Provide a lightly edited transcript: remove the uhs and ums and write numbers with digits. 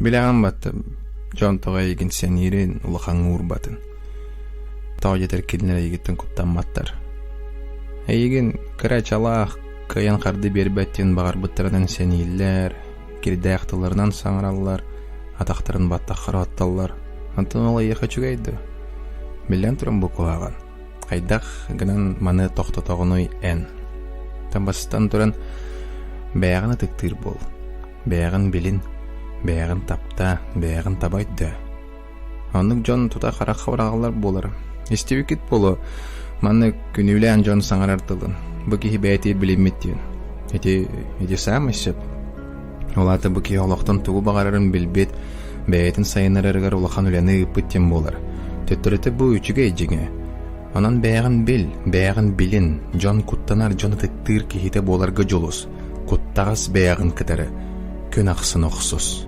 Билэҕин батта, дьон тоҕо эйигин сэниирин, улахаҥҥа уурбатын. Тоҕо диэтэр кинилэр эйигиттэн куттамматтар. Эйигин кыра чалаах, кыайан харды биэрбэт диэн баҕарбыттарынан сэнииллэр, кирдээх тылларынан саҥараллар, атахтарын баттаххара оттоллор. Онтон ол эйиэхэ үчүгэй дуо? Биллэн туран бу куһаҕан. Хайдах гынан маны тохтотоҕунуй эн? Бастатан туран, бэйэҕин ытыктыыр буол. Бэйэҕин билин, бэйэҕин таптаа, бэйэҕин таба өйдөө. Оннук дьон тута харахха быраҕыллар буолар. Истибиккит буолуо, маннык күнүүлээн дьон саҥарар тылын. Бу киһи бэйэтигэр билиммит диэн. Ити, ити саамай сөп. Ол аата бу киһи олохтон тугу баҕарарын билбит, бэйэтин сайыннарарыгар улахан үлэни ыыппыт диэн буолар. Төттөрүтэ бу үчүгэй дьиҥэ. Онон бэйэҕин бил, бэйэҕин билин, дьон куттанар, дьон ытыктыыр киһитэ буоларга дьулус. Куттаҕас бэйэҕин кытары күн ахсын охсус.